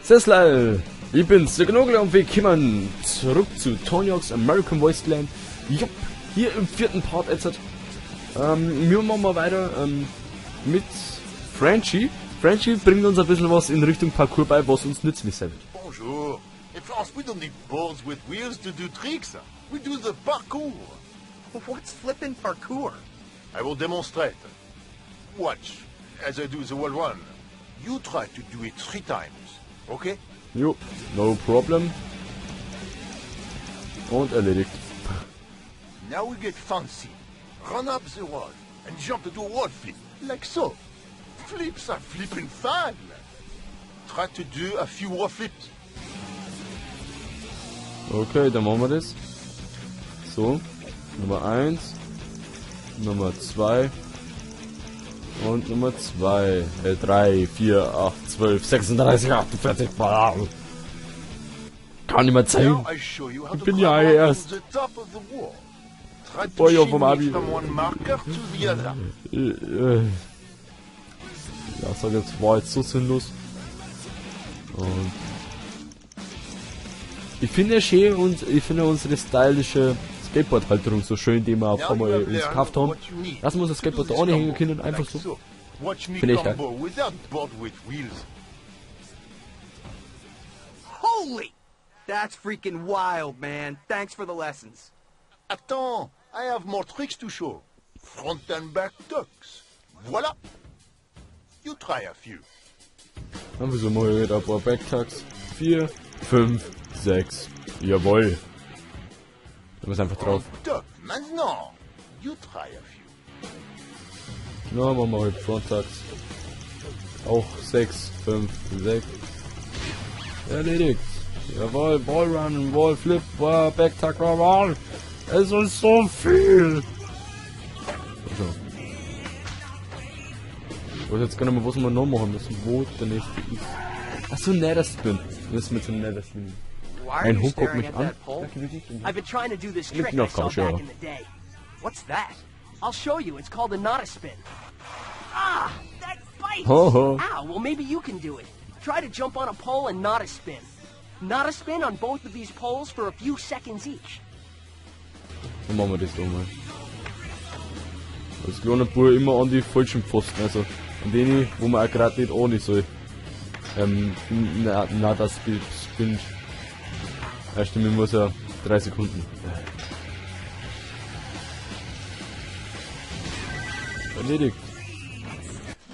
Sessler, ich bin's, der Gnogler, und wir kommen zurück zu Tony Hawk's American Wasteland. Jupp, hier im vierten Part jetzt. Wir machen mal weiter mit Frenchie. Frenchie bringt uns ein bisschen was in Richtung Parkour bei, was uns nützlich sein wird. Bonjour. In France, we don't need boards with wheels to do tricks. We do the parkour. What's flippin' parkour? I will demonstrate. Watch as I do the wall run. You try to do it 3 times, okay? Jo, no problem. Und erledigt. Now we get fancy. Run up the wall and jump to do a wall flip, like so. Flips are flipping fun. Try to do a few wall flips. Okay, dann machen wir das. So, Nummer 1, Nummer 2 und Nummer 2, 3, 4, 8, 12, 36, 48, bam. Kann nicht mehr zählen. Now I show you how Ich to bin ja climb up erst to the top of the wall. Try to Boy, vom shimmy Abi. from one marker to the other. Ja, sag jetzt, war jetzt so sinnlos. Und ich finde schön und ich finde unsere stylische Skateboard-Halterung so schön, die wir auf Now einmal you have uns learned gekauft haben. what you need Lassen wir uns das to do Skateboard da this auch nicht hängen combo. können, einfach Like so. so. Watch me Finde ich geil. combo without board with wheels. Holy! That's freaking wild, man. Thanks for the lessons. Attends, I have more tricks to show. Front and back tucks. Voila! You try a few. Dann versuchen wir wieder ein paar Backtucks. 4, 5, 6. Jawohl. Da muss einfach drauf. Tuck, maintenant. You try a few. Na, machen wir halt Front Tucks. Auch 6, 5, 6. Erledigt. Jawohl, Wall Run, Wall Flip, Wall Backtuck, Wall. Es ist so viel. So. Ich weiß jetzt gar nicht mehr, was wir noch machen müssen, wo der nächste ist. Achso, Nether Spin. Wir müssen mit dem Nether Spin. Why are Ein you Hund guckt staring mich at an. that pole? I've been trying to do this Mit trick I noch saw Couch, ja. back in the day. What's that? I'll show you. It's called a nada spin. Ah, that bites! Ho, ho. Ow, well maybe you can do it. Try to jump on a pole and nada spin. Nada spin on both of these poles for a few seconds each. Dann machen wir das doch mal. Als kleiner Bub immer an die falschen Pfosten, also an denen, wo man auch grad nicht ohne soll. Na, na, das spinnt. Ja, stimmt, ich muss ja 3 Sekunden. Erledigt.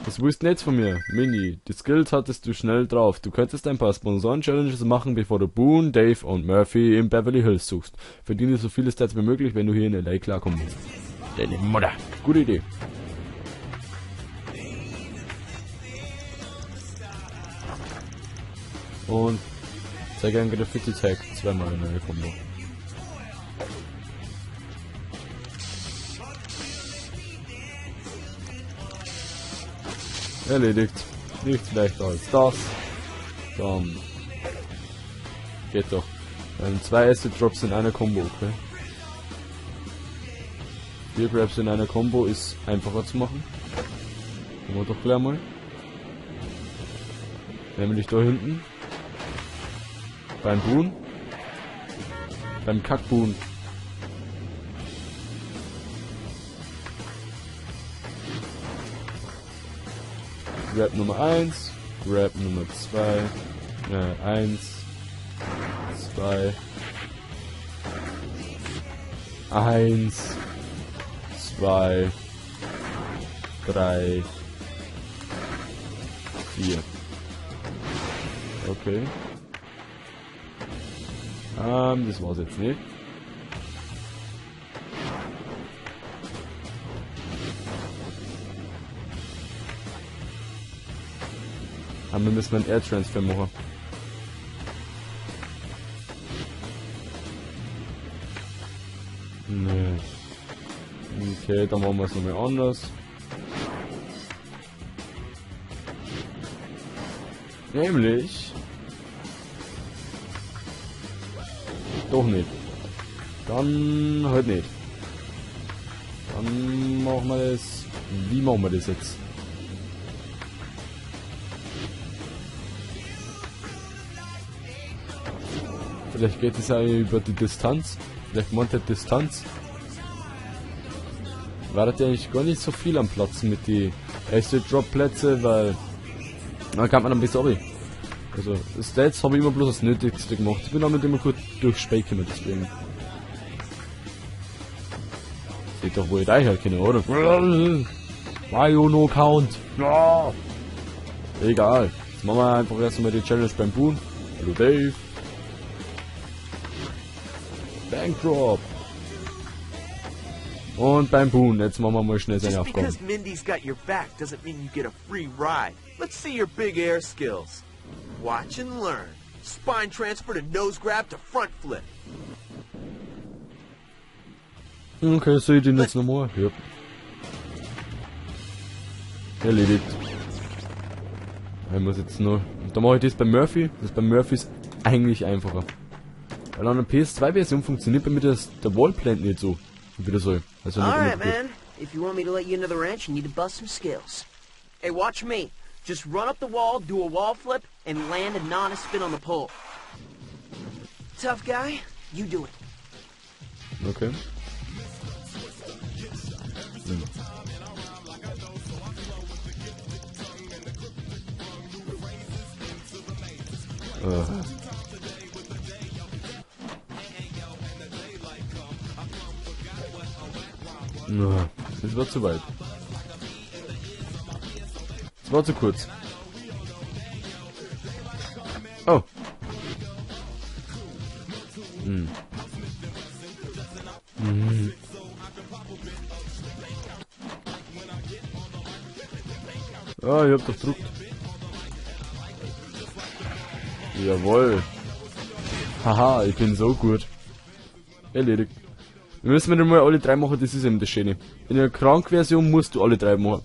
Was willst du denn jetzt von mir? Mini, die Skills hattest du schnell drauf. Du könntest ein paar Sponsoren-Challenges machen, bevor du Boone, Dave und Murphy in Beverly Hills suchst. Verdiene so viele Stats wie möglich, wenn du hier in LA klarkommen willst. Deine Mutter. Gute Idee. Und zeige einen Graffiti-Tag zweimal in einer Kombo. Erledigt. Nichts leichter als das. Dann geht doch. 2 Acid Drops in einer Combo, okay. 4 Grabs in einer Combo ist einfacher zu machen. Machen wir doch gleich mal. Nämlich da hinten. Beim Boon. Beim Kackboon. Grab Nummer 1, Grab Nummer 2, 1, 2, 1, 2, 3, 4. Okay. Das war's jetzt nicht. Aber wir müssen einen Air Transfer machen. Nee. Okay, dann machen wir es nochmal anders. Nämlich. Doch nicht. Dann halt nicht. Dann machen wir das. Wie machen wir das jetzt? Vielleicht geht es ja über die Distanz. Vielleicht meint er Distanz. War das ja eigentlich gar nicht so viel am Platz mit die Acid Drop Plätze, weil da kann man ein bisschen runter. Also Stats habe ich immer bloß das Nötigste gemacht. Ich bin damit immer gut durchs Spiel gekommen, deswegen. Seht doch, wo ich da herkenne, oder? Mario no count. Ja. Egal. Jetzt machen wir einfach erstmal die Challenge beim Boon. Hallo Dave. Bank Drop. Und beim Boon. Jetzt machen wir mal schnell seine Just Aufgaben. because Mindy's got your back doesn't mean you get a free ride. Let's see your big air skills. Watch and learn. Spine transfer to nose grab to front flip. Okay, soll ich den jetzt nochmal? Ja. Erledigt. Ich muss jetzt nur. Da mache ich das bei Murphy. Das bei Murphy ist eigentlich einfacher. Weil an der PS2-Version funktioniert bei mir das, der Wallplant nicht so. Wie das soll. Also nicht All right, immer gut. man. If you want me to let you into the ranch, you need to bust some skills. Hey, watch me. Just run up the wall, do a wall flip, and land a non-spin on the pole. Tough guy, you do it. Okay. Na, das war zu weit. Das war zu kurz. Oh. Hm. Hm. Ah, ich hab doch gedruckt. Jawohl. Haha, ich bin so gut. Erledigt. Wir müssen wieder mal alle drei machen, das ist eben das Schöne. In der Krank-Version musst du alle drei machen.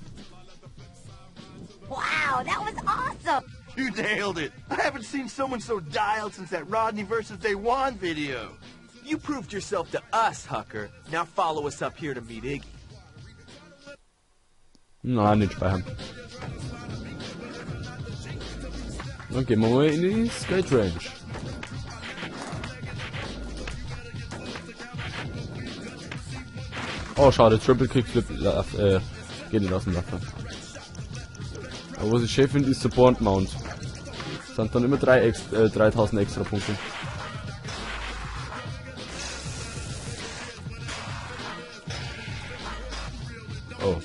Wow, that was awesome! You nailed it. I haven't seen someone so dialed since that Rodney versus Day One video. You proved yourself to us, Hucker. Now follow us up here to meet Iggy. Na, nicht speichern. Dann gehen wir mal in die Skate Ranch. Oh, schade, Triple Kickflip geht nicht aus dem Wasser. Aber was ich schön finde, ist der Board Mount. Das sind dann immer 3000 extra Punkte. Oh.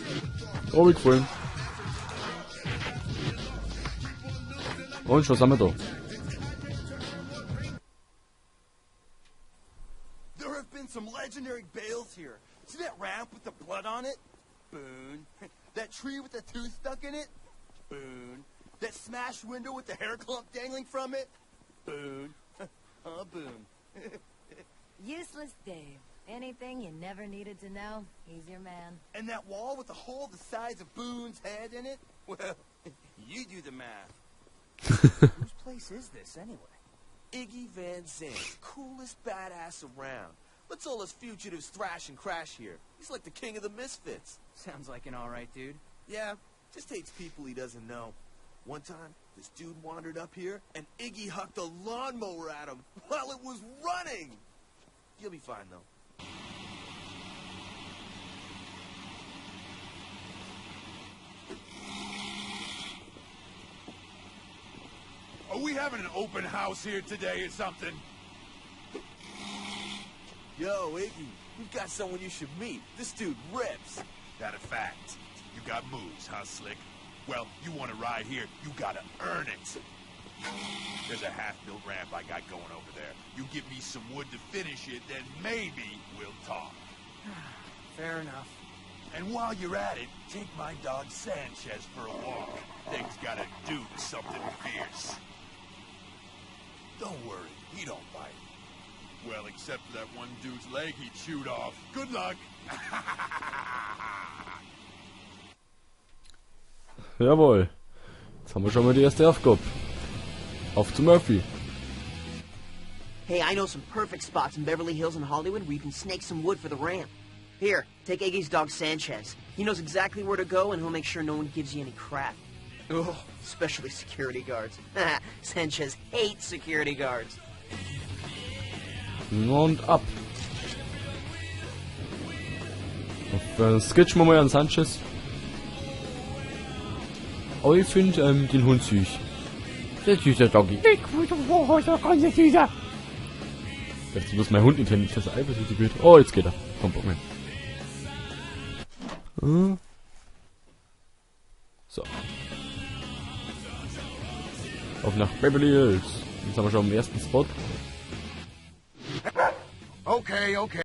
Oh, wie gefallen. Und schon sind wir da. There have been some legendary bales here. See that ramp with the blood on it? Boone. That tree with the tooth stuck in it? Boone. That smashed window with the hair clump dangling from it? Boone. Boone. Useless Dave. Anything you never needed to know, he's your man. And that wall with the hole the size of Boone's head in it? Well, you do the math. Whose place is this, anyway? Iggy Van Zandt, coolest badass around. Let's all us fugitives thrash and crash here. He's like the king of the misfits. Sounds like an alright dude. Yeah, just hates people he doesn't know. One time, this dude wandered up here, and Iggy hucked a lawnmower at him while it was running! You'll be fine, though. Are we having an open house here today or something? Yo, Iggy, we've got someone you should meet. This dude rips. That a fact. You got moves, huh, Slick? Well, you want to ride here, you gotta earn it. There's a half-built ramp I got going over there. You give me some wood to finish it, then maybe we'll talk. Fair enough. And while you're at it, take my dog Sanchez for a walk. Thing's gotta do something fierce. Don't worry, he don't bite. Well, except for that one dude's leg he chewed off. Good luck. Jawohl. Jetzt haben wir schon mal die erste Aufgabe. Auf zu Murphy. Hey, I know some perfect spots in Beverly Hills and Hollywood where you can snake some wood for the ramp. Here, take Iggy's dog Sanchez. He knows exactly where to go and he'll make sure no one gives you any crap. Oh, especially security guards. Sanchez hates security guards. Und ab. Auf, sketchen wir mal an Sanchez. Aber ich finde den Hund süß. Sehr süßer Doggy. Jetzt muss mein Hund nicht kennen, dass er eifersüchtig wird. Oh, jetzt geht er. Komm, Bock mehr. So. Auf nach Beverly Hills. Jetzt haben wir schon am ersten Spot. Okay, okay.